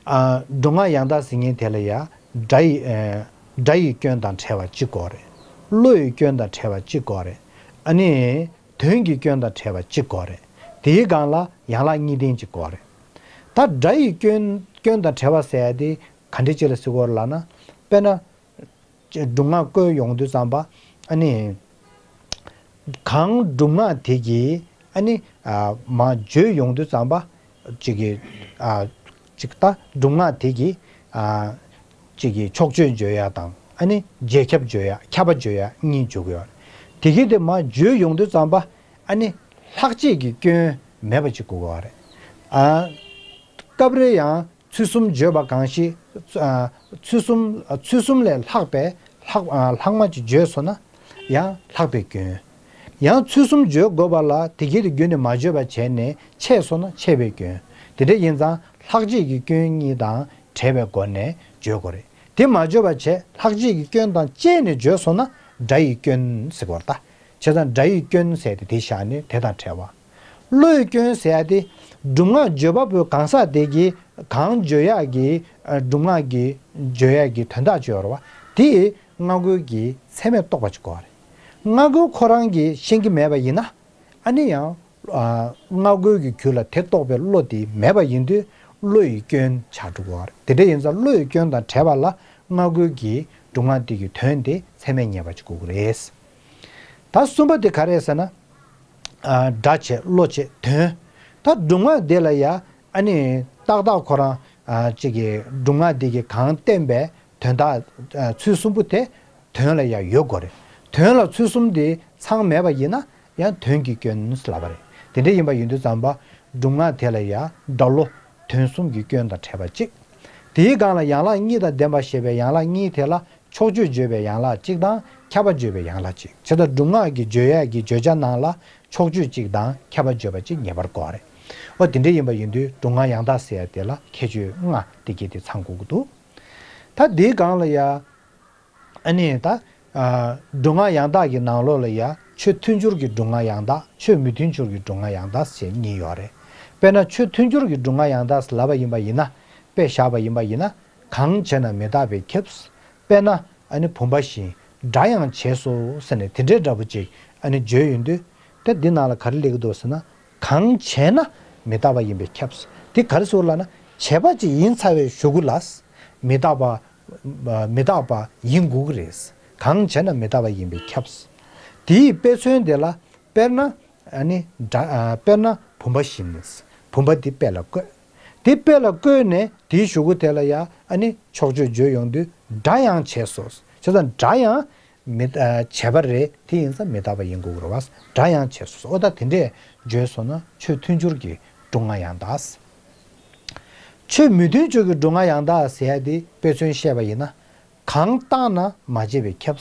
ཨ། སྒྲུབ་ངག་ཡང་དག་ཟེར་མཁན་དེ་ལ་ཡ། སྒྲ་ཡི། ཨ། སྒྲ་ཡི་སྐྱོན་དང་བྲལ་བ་གཅིག་དགོས་རེད། བློ་ཡི་སྐྱོན་དང་བྲལ་བ་གཅིག་དགོས་རེད། ཨ་ནི། དོན་གྱི་སྐྱོན་དང་བྲལ་བ་གཅིག་དགོས་རེད། དེའི་སྒང་ལ་ཡན་ལག་གཉིས་ལྡན་གཅིག་དགོས་རེད། ད་སྒྲ་ཡི་སྐྱོན། སྐྱོན་དང་བྲལ་བ་ཟེར་ཡ་དེ་ག་འདྲ་ཅིག་ལ་ཟེར་དགོས་རེད་ལབ་ན། དཔེར་ན། སྒྲུབ་ངག་བཀོད་ཡོང་དུས་ཙམ་པ། ཨ་ནི། གང་སྒྲུབ་ངག་དེ་གིས། ཨ་ནི། ཨ། མར་བརྗོད་ཡོང་དུས་ཙམ་པ། ཅིག་གི། ཨ། ཅིག་ད་སྒྲུབ་ངག་དེ་གིས། ཨ། ཅིག་གི་ཕྱོགས་ཆོས་བརྗོད་ཡ་དང་། ཨ་ནི་རྗེས་ཁྱབ་བརྗོད་ཡ། ཁྱབ་པ་བརྗོད་ཡ་གཉིས་འཇུག་གི་ཡོད་རེད། དེ་གིས་དེ་མར་བརྗོད་ཡོང་དུས་ཙམ་པ། ཨ་ནི་ལྷག་བཅས་ཀྱི་སྐྱོན་མེད་པ་ཅིག་དགོས་ཀྱི་ཡོད་རེད། ཨ། སྐབས་རེ་ཡང་། ཚུལ་གསུམ་བརྗོད་པ་གང་ཞིག་ཨ། ཚུལ་གསུམ། ཚུལ་གསུམ་ལས་ལྷག་པའི་ལྷག་ཨ། ལྷག་མ་ཅིག་བརྗོད་སོང་ན་ཡང་ལྷག་པའི་སྐྱོན། ཡང་ཚུལ་གསུམ་བརྗོད་དགོས་པ་ལ་དེ་གྱིས་དེ་བརྒྱུད་ནས་མ་བརྗོད་པ་བྱས་ནས་ཆད་སོང་ན་ཆད་པའི་སྐྱོན། དེ་འདྲ་ཡིན་ཙང་ལྷག་བཅས་ཀྱི་སྐྱོན་གཉིས་དང་བྲལ་བའི་སྒོ་ནས་བརྗོད་དགོས་རེད། དེ་མ་བརྗོད་པ་བྱས་ལྷག་བཅས་ཀྱི་སྐྱོན་དང་བཅས་ནས་བརྗོད་སོང་ན་སྒྲ་ཡི་སྐྱོན་ཟེར་དགོས་རེད་ད། བྱས་ཙང་སྒྲ་ཡི་སྐྱོན་ཟེར་ཏེ་དེ་བཞག་ནས་དེ་དང་བྲལ་བ། བློའི་སྐྱོན་ཟེར་ཡ་དེ། སྒྲུབ་ངག་བརྗོད་པ་པོའི་གང་ཟག་དེ་གིས་གང་བརྗོད་ཡག་གི། ཨ། སྒྲུབ་ངག་གི་བརྗོད་ཡག་གི་དོན་དག་ཅིག་ཡོད་རེད་པ། དེ་སྔ་རྒོལ་གྱིས་ཚད་མས་རྟོགས་པ་ཅིག་དགོས་པ་རེད། སྔ་རྒོལ་ཁོ་རང་གིས་ཤེས་ཀྱི་མེད་པ་ཡིན་ན། ཨ་ནི་ཡང་། ཨ། སྔ་རྒོལ་གྱི་རྒྱུད་ལ་དེ་རྟོགས་པའི་བློ་དེ་མེད་པ་ཡིན་དུས་བློ་ཡི་སྐྱོན་ཆགས་འགྲོ་གི་ཡོད་རེད། དེ་འདྲ་ཡིན་ཙང་བློ་ཡི་སྐྱོན་དང་བྲལ་བ་ལ་སྔ་རྒོལ་གྱིས་སྒྲུབ་ངག་དེ་གི་དོན་དེ་ཚད་མས་ངེས་པ་ཅིག་དགོས་ཀྱི་རེད། ད་གསུམ་པ་དེ་ག་རེ་རེད་ཟེར་ན། ཨ། སྒྲ་བྱས་བློ་བྱས་དོན། ད་སྒྲུབ་ངག་དེ་ལ་ཡ། ཨ་ནི་ཏག་ཏག་ཁོ་རང་། ཨ། ཅིག་གི་སྒྲུབ་ངག་དེ་གིས་གང་བསྟན་པའི་དོན་དག་ཨ། ཚུལ་གསུམ་པོ་དེ་དོན་ལ་ཡ་ཡོད་དགོས་རེད། དོན་ལ་ཚུལ་གསུམ་དེ་ཚང་མེད་པ་ཡིན་ན་ཡང་དོན་གྱི་སྐྱོན་ལབ་པ་རེད། དེ་འདྲ་ཡིན་པ་ཡིན་དུས་ཙམ་པ། སྒྲུབ་ངག་དེ་ལ་ཡ་སྒྲ་བློ་དོན་གསུམ་གྱི་སྐྱོན་དང་བྲལ་བ་གཅིག་དེའི་སྒང་ལ་ཡན་ལག་གཉིས་དང་ལྡན་པ་ཞེས་པའི་ཡན་ལག་གཉིས་དེ་ལ། ཕྱོགས་ཆོས་བརྗོད་པའི་ཡན་ལག་གཅིག་དང་ཁྱབ་པ་བརྗོད་པའི་ཡན་ལག་གཅིག་བྱས་ཙང་སྒྲུབ་ངག་གི་བརྗོད་ཡག་གི་བརྗོད་བྱ་ནང་ལ་ཕྱོགས་ཆོས་གཅིག་དང་ཁྱབ་པ་བརྗོད་པ་གཅིག་ངེས་པར་དགོས་རེད། འོ་དེ་འདྲ་ཡིན་པ་ཡིན་དུས་སྒྲུབ་ངག་ཡང་དག་ཟེར་ཡ་དེ་ལ་ཁྱད་ཆོས་ལྔ་དེ་གྱད་དེ་ཚང་དགོས་ཀྱི་འདུག་ད་དེའི་སྒང་ལ་ཡ། ཨ་ནི་ད། ཨ། སྒྲུབ་ངག་ཡང་དག་གི་ནང་ལོགས་ལ་ཡ་ཆོས་མཐུན་སྦྱོར་གྱི་སྒྲུབ་ངག་ཡང་དག་ཆོས་མི་མཐུན་སྦྱོར་གྱི་སྒྲུབ་ངག་ཡང་དག་ཞེས་གཉིས་ཡོད་རེད། དཔེར་ན་ཆོས་མཐུན་སྦྱོར་གྱི་སྒྲུབ་ངག་ཡང་དག་ལབ་པ་ཡིན་པ་ཡིན་ན། དཔེ་བཞག་པ་ཡིན་པ་ཡིན་ན། གང་བྱས་ན་མི་རྟག་པས་ཁྱབ། དཔེར་ན། ཨ་ནི་བུམ་པ་བཞིན། སྒྲ་ཡང་བྱས་སོ་ཟེར་ནས་དེ་འདྲའི་འདྲ་པོ་ཅིག་ཨ་ནི་བརྗོད་ཡོང་དུས། ད་འདི་ནང་ལ་ག་རེ་སླེབས་ཀྱི་འདུག་ཟེར་ན། གང་བྱས་ན་མི་རྟག་པ་ཡིན་པས་ཁྱབ། དེ་ག་རེ་ཟེར་ལབ་ན། བྱས་པ་ཅིག་ཡིན་ཚར་བའི་གཞུག་གུ་ལ། མི་རྟག་པ། མི་རྟག་པ་ཡིན་དགོས་ཀྱི་རེད། གང་བྱས་ན་མི་རྟག་པ་ཡིན་པས་ཁྱབ། དེའི་དཔེ་མཚོན་དེ་ལ། དཔེར་ན། ཨ་ནི་སྒྲ། ཨ། དཔེར་ན་བུམ་པ་བཞིན། བུམ་པ་འདི་དཔེ་ལ་བཀོད། དེ་དཔེ་ལ་བཀོད་ནས་དེའི་གཞུག་གུ་དེ་ལ་ཡ། ཨ་ནི་ཕྱོགས་ཆོས་བརྗོད་ཡོང་དུས་སྒྲ་ཡང་བྱས་སོ། བྱས་ཙང་སྒྲ་ཡང་མི། ཨ། བྱས་པ་རེད། དེ་ཡིན་ཙང་མི་རྟག་པ་ཡིན་དགོས་ཀྱི་རེད་བ། སྒྲ་ཡང་བྱས་སོ། འོ་ད་དེ་འདྲས་བརྗོད་སོང་ན་ཆོས་མཐུན་སྦྱོར་གྱི་སྒྲུབ་ངག་ཡང་དག་ཆོས་མི་མཐུན་སྦྱོར་གྱི་སྒྲུབ་ངག་ཡང་དག་ཟེར་ཡ་དེ་དཔེ་མཚོན་བཤད་པ་ཡིན་ན། གང་བཏང་ན་མ་བྱས་པས་ཁྱབ།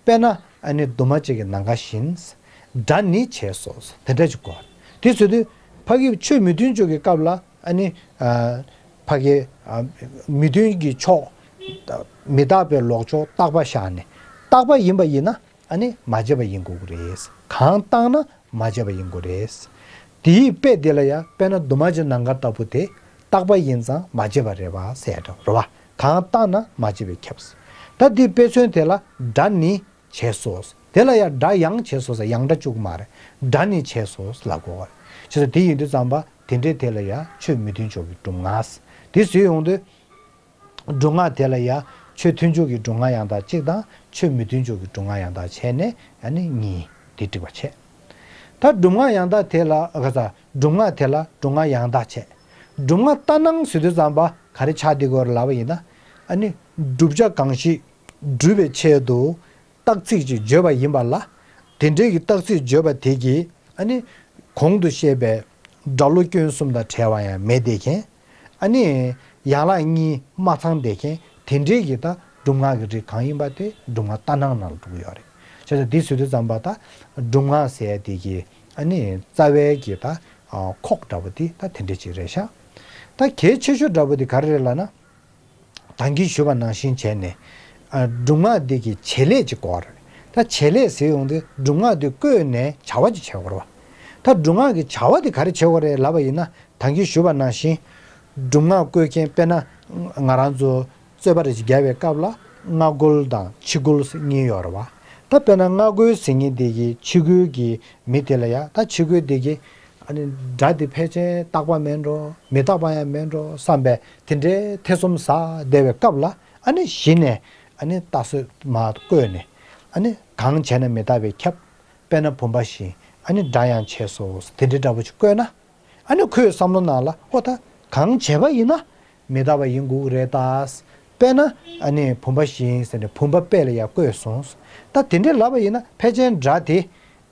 དཔེར་ན་ཨ་ནི་འདུན་མ་གཅིག་གི་ནམ་མཁའ་བཞིན། སྒྲ་ནི་བྱས་སོ། དེ་འདྲ་ཅིག་གོ། དེ་ཟེར་དུས་ཕ་གི་ཆོས་མི་མཐུན་སྦྱོར་གྱི་སྐབས་ལ་ཨ་ནི། ཨ། ཕ་གི། ཨ། མི་མཐུན་གྱི་ཕྱོགས། མི་རྟག་པའི་ལོག་ཕྱོགས་རྟག་པ་བཞག་ནས། རྟག་པ་ཡིན་པ་ཡིན་ན་ཨ་ནི་མ་བྱས་པ་ཡིན་དགོས་ཀྱི་རེད། གང་བཏང་ན་མ་བྱས་པ་ཡིན་དགོས་རེད། དེའི་དཔེ་དེ་ལ་ཡ། དཔེར་ན་འདུན་མ་གཅིག་ནམ་མཁའ་ལྟ་བུ་དེ་རྟག་པ་ཡིན་ཙང་མ་བྱས་པ་རེད་བ་ཟེར་འགྲོ་རེད་བ། གང་བཏང་ན་མ་བྱས་པས་ཁྱབ། ད་འདི་དཔེ་མཚོན་དེ་ལ་སྒྲ་ནི་བྱས་སོ། དེ་ལ་ཡང་སྒྲ་ཡང་བྱས་སོ་ཟེར། ཡང་སྒྲ་བཅུག་མ་རེད། སྒྲ་ནི་བྱས་སོ་ལབ་དགོས་པ་རེད། བྱས་ཙང་དེ་ཡིན་དུས་ཙམ་པ་དེ་འདྲའི་དེ་ལ་ཡང་ཆོས་མི་མཐུན་སྦྱོར་གྱི་སྒྲུབ་ངག་དེ་བཟོས་ཡོང་དུས། སྒྲུབ་ངག་དེ་ལ་ཡང་ཆོས་མཐུན་སྦྱོར་གྱི་སྒྲུབ་ངག་ཡང་དག་གཅིག་དང་ཆོས་མི་མཐུན་སྦྱོར་གྱི་སྒྲུབ་ངག་ཡང་དག་བྱས་ནས་ཨ་ནི་གཉིས་དེ་འགྲིག་པ་བྱས། ད་སྒྲུབ་ངག་ཡང་དག་དེ་ལ་ག་ས་སྒྲུབ་ངག་དེ་ལ་སྒྲུབ་ངག་ཡང་དག་བྱས། སྒྲུབ་ངག་ལྟར་སྣང་ཟེར་དུས་ཙམ་པ་ག་རེ་ཆགས་བསྡད་ཀྱི་ཡོད་རེད་ལབ་པ་ཡིན་ན། ཨ་ནི་བསྒྲུབ་བྱ་གང་ཞིག་སྒྲུབ་པའི་ཆེད་དུ་རྟགས་ཚིག་ཅིག་བརྗོད་པ་ཡིན་པ་ལ། དེ་འདྲའི་གི་རྟགས་ཚིག་བརྗོད་པ་དེ་གིས་ཨ་ནི་གོང་དུ་བཤད་པའི་སྒྲ་བློ་སྐྱོན་གསུམ་དང་བྲལ་བ་ཡང་མེད་བསྡད་མཁན། ཨ་ནི་ཡན་ལག་གཉིས་མ་ཚང་བསྡད་མཁན་དེ་འདྲའི་གི་ད་སྒྲུབ་ངག་གི་རིགས་གང་ཡིན་པ་དེ་སྒྲུབ་ངག་ལྟར་སྣང་ནང་ལ་འགྲོ་གི་ཡོད་རེད། བྱས་ཙང་འདི་ཟེར་དུས་ཙམ་པ་ད་སྒྲུབ་ངག་ཟེར་ཡ་དེ་གི་ཨ་ནི་རྩ་བའི་གི་ད་ཁོག་འདྲ་པོ་དེ་ད་དེ་འདྲ་ཅིག་རེད་ཤག་ད་གལ་ཆེ་ཤོས་འདྲ་པོ་དེ་ག་རེ་རེད་ལབ་ན། ད་གིན་ཞུས་པ་ནང་བཞིན་བྱས་ནས། ཨ། སྒྲུབ་ངག་འདི་གི་བྱེད་ལས་ཅིག་དགོས་རེད། ད་བྱེད་ལས་ཟེར་ཡོང་དུས་སྒྲུབ་ངག་འདི་བཀོད་ནས་བྱ་བ་ཅིག་བྱེད་དགོས་རེད་བ། ད་སྒྲུབ་ངག་གི་བྱ་བ་འདི་ག་རེ་བྱེད་དགོས་རེད་ལབ་པ་ཡིན་ན། ད་གིན་ཞུས་པ་ནང་བཞིན་སྒྲུབ་སྔགས་བཀོལ་མཁན། དཔེར་ན་ང་རང་ཚོ་རྩོད་པ་རེ་ཞིག་རྒྱག་པའི་སྐབས་ལ་སྔགས་བཀོལ་དང་ཕྱི་བཀོལ་གཉིས་ཡོད་རེད་བ། ད་དཔེར་ན་སྔགས་བཀོལ་ཟེར་མཁན་དེ་གིས་ཕྱི་བཀོལ་གྱི་མི་དེ་ལ་ཡ། ད་ཕྱི་བཀོལ་དེ་གིས་ཨ་ནི་དགྲ་དེ་ཕལ་ཆེར་རྟག་པ་མིན་འགྲོ། མི་རྟག་པ་ཡང་མིན་འགྲོ་བསམ་པའི་དེ་འདྲའི་ཐེ་ཚོམ་ཟ་བསྡད་པའི་སྐབས་ལ་ཨ་ནི་གཞི་ནས་ཨ་ནི་རྟགས་བཟོས་མ་བཀོལ་ནས། ཨ་ནི་གང་བྱས་ན་མི་རྟག་པས་ཁྱབ། དཔེར་ན་བུམ་པ་བཞིན་ཨ་ནི་དགྲ་ཡང་བྱས་སོ་དེ་འདྲའི་འདྲ་པོ་ཅིག་བཀོལ་ན། ཨ་ནི་ཁོའི་བསམ་བློ་ནང་ལ། ཨོ་ད་གང་བྱས་པ་ཡིན་ན་མི་རྟག་པ་ཡིན་དགོས་ཀྱི་རེད་ད། དཔེར་ན་ཨ་ནི་བུམ་པ་བཞིན་ཟེར་ནས་བུམ་པ་དཔེ་ལ་ཡ་བཀོད་སོང་། ད་དེ་འདྲའི་ལབ་པ་ཡིན་ན་ཕལ་ཆེར་དགྲ་དེ་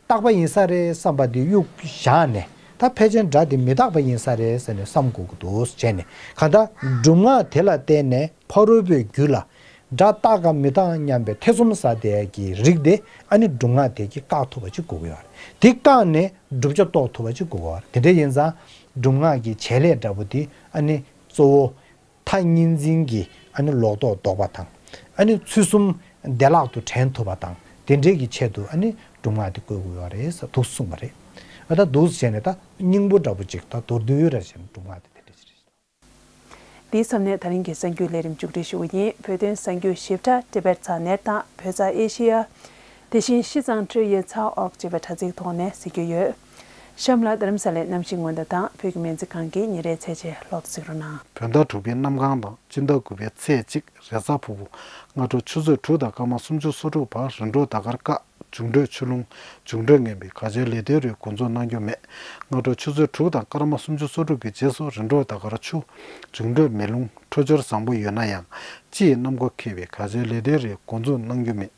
རྟག་པ་ཡིན་ས་རེད་བསམ་པ་དེ་གཡུག་བཞག་ནས། ད་ཕལ་ཆེར་དགྲ་དེ་མི་རྟག་པ་ཡིན་ས་རེད་ཟེར་ནས་བསམ་དགོས་ཀྱི་འདུག་བྱས་ནས། གང་ལྟར་སྒྲུབ་སྔགས་དེ་ལ་བརྟེན་ནས་ཕ་རོལ་པོའི་རྒྱུད་ལ་དགྲ་རྟག་གམ་མི་རྟག་སྙམ་པའི་ཐེ་ཚོམ་ཟ་བསྡད་ཀྱི་རིགས་དེ་ཨ་ནི་སྒྲུབ་སྔགས་དེ་གིས་བཀག་ཐུབ་པ་ཅིག་དགོས་ཀྱི་ཡོད་རེད། དེ་བཀག་ནས་བསྒྲུབ་བྱ་རྟོགས་ཐུབ་པ་ཅིག་དགོས་ཀྱི་ཡོད་རེད། དེ་འདྲ་ཡིན་ཙང་སྒྲུབ་སྔགས་ཀྱི་བྱེད་ལས་འདྲ་པོ་དེ་ཨ་ནི་གཙོ་བོ་མཐའ་གཉིས་འཛིན་གྱི་ཨ་ནི་ལོག་རྟོག་ལྡོག་པ་དང་། ཨ་ནི་ཚུལ་གསུམ་བདེ་བླག་ཏུ་དྲན་ཐུབ་པ་དང་། དེ་འདྲའི་གི་ཆེད་དུ་ཨ་ནི་སྒྲུབ་སྔགས་དེ་བཀོལ་དགོས་ཡོད་རེད་ཟེར་འདུག་གསུངས་པ་རེད། ཨ་ད་འདུག་བྱས་ནས་ད་སྙིང་པོ་འདྲ་པོ་ཅིག་ད་མདོར་བསྡུས་ར་བྱས་ནས་སྒྲུབ་སྔགས་དེ་དེ་འདྲ་ཞིག་རེད། འདིའི་མཚམས་ནས་ད་རིང་གི་གསར་འགྱུར་ལས་རིམ་མཇུག་སྒྲིལ་ཞུ་གི་ཡིན། བོད་དོན་གསར་འགྱུར་ཞིབ་ཕྲ་Tibet་ཚག་net་དང་བོད་ཚག་Asia། དེ་བཞིན་ཤིས་ཙང་ཁྲུའེ་ཚག་org་ཅེས་པའི་དྲ་ཚིགས་ཐོག་ནས་གཟིགས་རྒྱུ་ཡོད། གཤམ་ལ་རྡ་རམ་ས་ལའི་གནམ་གཤིས་སྔོན་བརྡ་དང་བོད་ཀྱི་སྨན་རྩིས་ཁང་གི་ཉིན་རེའི་ཚད་ཆེན་ལོག་ཏུ་གཟིགས་རོགས་གནང་། བོད་ཟླ་དྲུག་པའི་གནམ་གང་དང་སྤྱི་ཟླ་དགུ་པའི་ཚེས་གཅིག་རེས་གཟའ་ཕུར་བུ། སྔ་དྲོ་ཆུ་ཚོད་དྲུག་དང་སྐར་མ་སུམ་ཅུ་སོ་དྲུག་བར་རིམ་གྲོ་ཟླ་སྐར་ཀ། འབྱུང་འཕྲོད་ཆུ་རླུང་། འབྱུང་འཕྲོད་ངན་པས་ག་ཚོད་ལས་དོན་རེ་འགོ་འཛུགས་གནང་རྒྱུ་མེད། སྔ་དྲོ་ཆུ་ཚོད་དྲུག་དང་སྐར་མ་སུམ་ཅུ་སོ་དྲུག་གི་རྗེས་སུ་རིམ་གྲོ་ཟླ་སྐར་ཆུ། འབྱུང་འཕྲོད་མེ་རླུང་། འཕྲོད་སྦྱོར་བཟང་པོ་ཡོད་ན་ཡང་། སྤྱི་ཡི་གནམ་སྒོ་ཁེལ་བས་ག་ཚོད་ལས་དོན་རེ་འགོ་འཛུགས་གནང་རྒྱུ་མེད།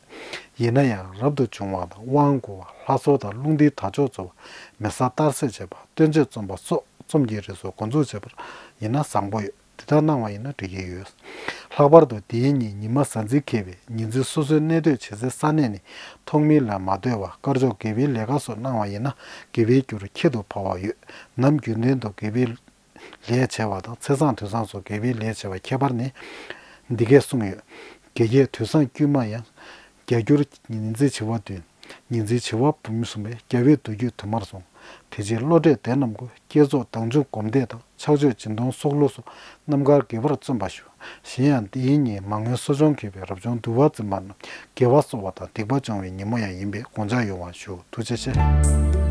ཡིན་ན་ཡང་རབ་ཏུ་བྱུང་བ་དང་དབང་བསྐུར་བ། ལྷ་གསོལ་དང་རླུང་རྟའི་དར་ལྕོག་འཚོ་བ། མེ་བསང་གཏར་སྲེག་བྱེད་པ། སྟོན་ཆས་རྩོམ་པ་སོགས་རྩོམ་གྱི་རིགས་སོགས་འགོ་འཛུགས་བྱས་པ་ཡིན་ན་བཟང་པོ་ཡོད། དེ་ལྟར་གནང་བ་ཡིན་ན་འགྲིག་གི་ཡོད། ལྷག་པར་དུ་དེའི་ཉིན་ཉི་མ་གཟའ་འཛིན་འཁེལ་བས་ཉིན་མཚན་སོ་སོའི་གནས་སྡོད་བྱེད་སའི་ས་གནས་ནས་ཐོག་མིན་ལ་མ་སྡོད་པར་དཀར་ཕྱོགས་དགེ་བའི་ལས་ཀ་སོགས་གནང་བ་ཡིན་ན་དགེ་བའི་རྒྱུར་ཁྱད་དུ་འཕགས་པ་ཡོད། ནམ་རྒྱུན་ལྡན་དུ་དགེ་བའི་ལས་བྱས་པ་དང་ཚེས་བཟང་དུས་བཟང་སོགས་དགེ་བའི་ལས་བྱས་པ་ཁྱད་པར་ནི། འདི་སྐད་གསུངས་ཡོད། དགེ་རྒྱས་དུས་བཟང་དཀྱུས་མ་ཡང་། རྒྱ་འགྱུར་ཉི་འཛིན་བྱེ་བ་བདུན། ཉི་འཛིན་བྱེ་བ་འབུམ་གསུམ་པས། རྒྱལ་བའི་མདོ་རྒྱུད་དུ་མར་གསུངས། དེ་རྗེས་བློ་གྲོས་སྡེ་རྣམས་ཀུན། བསྐྱེད་རྫོགས་མདངས་ཆུང་སྒོམ་བཟླས་དང་། ཕྱག་མཆོད་སྦྱིན་གཏོང་སྲོག་བླུ་སོགས་རྣམ་དཀར་དགེ་བར་བརྩོན་པར་ཞུ། གཞན་ཡང་འདིའི་ཉིན་མ་དངུལ་གསོ་སྦྱོང་མཁས་པའི་རབ་བྱུང་འདུལ་བ་འཛིན་པ་རྣམས་དགེ་བ་གསོ་བ་དང་སྡིག་པ་སྦྱོང་བའི་ཉིན་མོ་ཡང་ཡིན་པས་དགོངས་འཇགས་ཡོང་བ་ཞུ། ཐུགས་རྗེ་ཆེ།